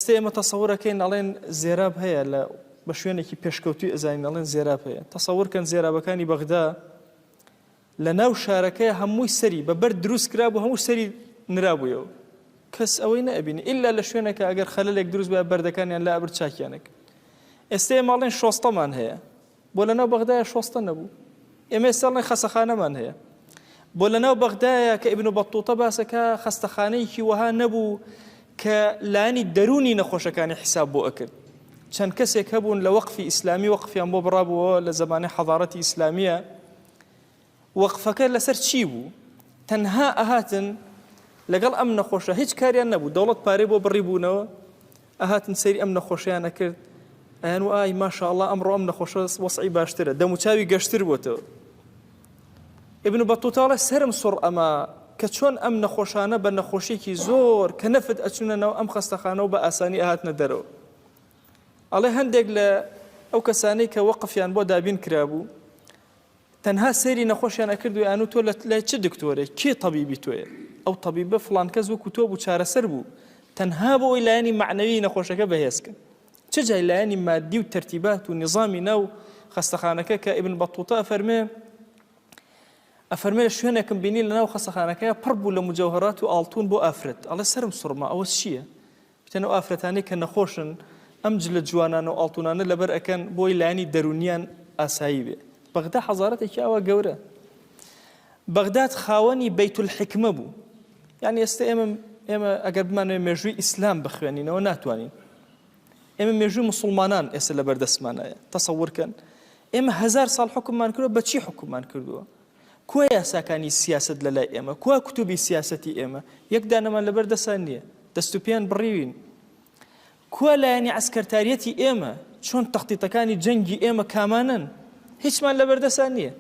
ئێستا ئێمە تەسەورەکەین ئەڵێن زێراب هەیە لە بە شوێنێکی پێشکەوتوی ئەزانین ئەڵێن زێراب هەیە تەسەور کەن زێرابەکانی بەغدا لە ناو شارەکەی هەمووی سەری بە بەرد دروست کرابوو هەموو سەری نرابوویەوە کەس ئەوەی نەبینی ئللا لە شوێنەکە ئەگەر خەلەلێک دروست بە بەردەکانیان لا ئەبرد چاکیانێک ئێستا ئێمە ئەڵێن شۆستەمان هەیە بۆ لەناو بەغدایە شۆستە نەبوو؟ ئێمە ئێستا ئەڵێن خەسەخانەمان هەیە. بۆ لەناو بەغدایە کە ئیبن بەتوتە باسەکە خەستەخانەیەکی وەها نەبوو کە لایەنی دەروونی نەخۆشەکانی حیساب بۆ ئەکرد. چەند کەسێک هەبوون لە وەقفی ئیسلامی وەقفیان بۆ بڕابووەوە لە زەمانی حەضارەتی ئیسلامیە وەقفەکە لەسەر چی بوو؟ تەنها ئەهاتن لەگەڵ ئەم نەخۆشە هیچ کاریان نەبوو دەوڵەت پارەی بۆ بڕی بوونەوە ئەهاتن سەیری ئەم نەخۆشیان ئەکرد ئەیان و ئای ماشاءاللە ئەمڕۆ ئەم نەخۆشە وەسعی باشترە دەموچاوی گەشتر بۆتەوە ابن بەتوتە ئەڵێ سەرم سوڕ ئەما کە چۆن ئەم نەخۆشانە بە نەخۆشیێکی زۆر کە نەفت ئەچونە ناو ئەم خەستەخانە و بە ئاسانی ئەهاتنە دەرەوە ئەڵێ هەندێک لە ئەو کەسانەی کە وەقفیان بۆ دابین کرابوو تەنها سەیری نەخۆشیان ئەکرد و ئەیانوت تۆ لای چ دکتۆرێ کێ تەبیبی تۆیە ئەو تەبیبە فڵان کەس وەکو تۆ بوو چارەسەر بوو تەنها بۆ ئەوی لایەنی مەعنەوی نەخۆشەکە بەهێز کەن چ جای لایەنی مادی و تەرتیبات و نیزامی ناو خەستەخانەکە کە ئیبن بەتوتە ئەفەرمێ ئەفەرمێ لە شوێنێکم بینی لە ناو خەستەخانەکەی پڕ بوو لە مجەوهەرات و ئاڵتون بۆ ئافرەت ئەڵێ سەرم سوڕما ئەوە چییە وتیان ئەو ئافرەتانەی کە نەخۆشن ئەم جلە جوانانە و ئاڵتونانە لەبەر ئەکەن بۆی لایەنی دەرونیان ئاسایی بێ. بەغدا حەزارەتێکی ئاوا گەورە. بەغداد خاوەنی بەیت الحکمە بوو. یعنی ئێستا ئێمە ئێمە ئەگەر بمانەوێ مێژووی ئیسلام بخوێنینەوە ناتوانین. ئێمە مێژووی مسلمانان ئێستا لەبەر دەستمانایە. تەسەور کەن ئێمە هەزار ساڵ حکوممان کردووە بە چی حکوممان کردووە؟ کوا یاساکانی سیاسەت لەلای ئێمە؟ کوا کتوبی سیاسەتی ئێمە؟ یەک دانەمان لەبەر دەسان نییە. دەست و پێیان بڕیوین. کوا لایەنی عەسکەرتاریەتی ئێمە؟ چۆن تەختیتەکانی جەنگی ئێمە کامانەن؟ هیچمان لەبەر دەسان نییە.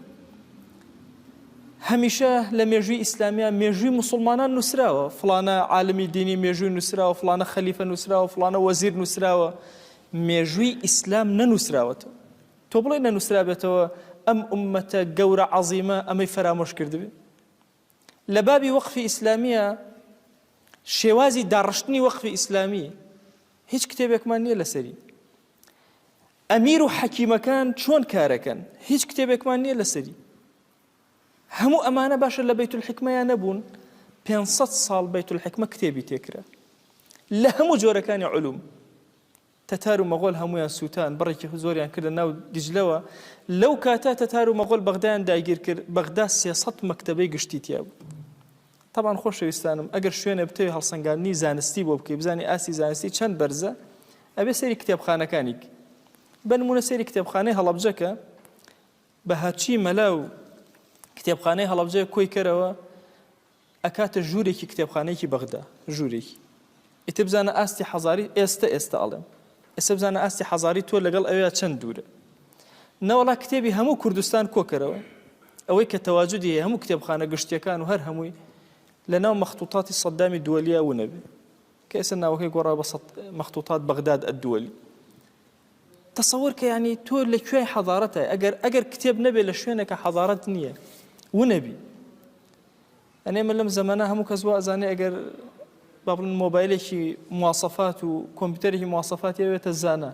هەمیشە لە مێژووی ئیسلامیا مێژووی موسڵمانان نووسراوە، فڵانە عالمی دینی مێژووی نووسراوە، فڵانە خەلیفە نووسراوە، فڵانە وەزیر نووسراوە. مێژووی ئیسلام نەنووسراوەتەوە. تۆ بڵێی نەنووسرابێتەوە ئەم ئوممەتە گەورە عەزیمە ئەمەی فەرامۆش کردبێ؟ لە بابی وەقفی ئیسلامیە شێوازی داڕشتنی وەقفی ئیسلامی هیچ کتێبێکمان نییە لەسەری. ئەمیر و حەکیمەکان چۆن کارەکەن هیچ کتێبێکمان نییە لەسەری. هەموو ئەمانە باشە لە بەیت الحکمەیا نەبوون؟ 500 ساڵ بەیت الحکمە کتێبی تێکرا لە هەموو جۆرەکانی علوم. تەتار و مەغۆل هەموویان سووتان، بڕێکی زۆریان کردە ناو دیجلەوە، لەو کاتە تەتار و مەغۆل بەغدایان داگیر کرد، بەغدا 300 مەکتەبەی گشتی تیا بوو. تەبعەن خۆشەویستانم ئەگەر شوێنێ بتەوێ هەڵسەنگاندنی زانستی بۆ بکەی بزانی ئاستی زانستی چەند بەرزە ئەبێ سەیری کتێبخانەکانی بکەی. بە نموونە سەیری کتێبخانەی هەڵەبجە کە بە هەرچی مەلا و کتێبخانەی هەڵەبجە کۆی کەرەوە ئەکاتە ژوورێکی کتێبخانەیەکی بەغدا ژوورێکی ئیتر بزانە ئاستی حەزاری ئێستە ئێستە ئەڵێم ئێستا بزانە ئاستی حەزاری تۆ لەگەڵ ئەوێ چەند دوورە نەوەڵا کتێبی هەموو کوردستان کۆکەرەوە ئەوەی کە تەواجدی هەیە هەموو کتێبخانە گشتیەکان و هەر هەمووی لە ناو مەختوتاتی سەدامی دووەلیە ونەبێ کە ئێستا ناوەکەی گۆڕا بە مەختوتات بەغداد ئەدووەلی تەسەوەر کە یانی تۆ لە کوێی حەزارەتای ئەگەر ئەگەر کتێب نەبێ لە شوێنێکە حەزارەت نییە ونەبی ئەنێ من لەم زەمەنە هەموو کەس وا ئەزانێ ئەگەر با بڵێن مۆبایلێکی مواسەفات و کۆمپیوتەرێکی مواسەفاتی ئەوێتە زانا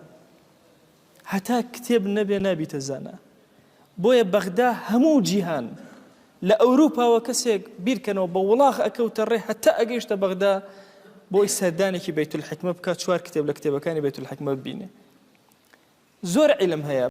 هەتا کتێب نەبێ نابیتە زانا بۆیە بەغدا هەموو جیهان لە ئەوروپاوە کەسێک بیرکەنەوە بە وڵاخ ئەکەوتە ڕێ هەتا ئەگەیشتە بەغدا بۆی سەردانێکی بەیتولحیکمە بکات چوار کتێب لە کتێبەکانی بەیتولحیکمە ببینێ زۆر عیلم هەیە.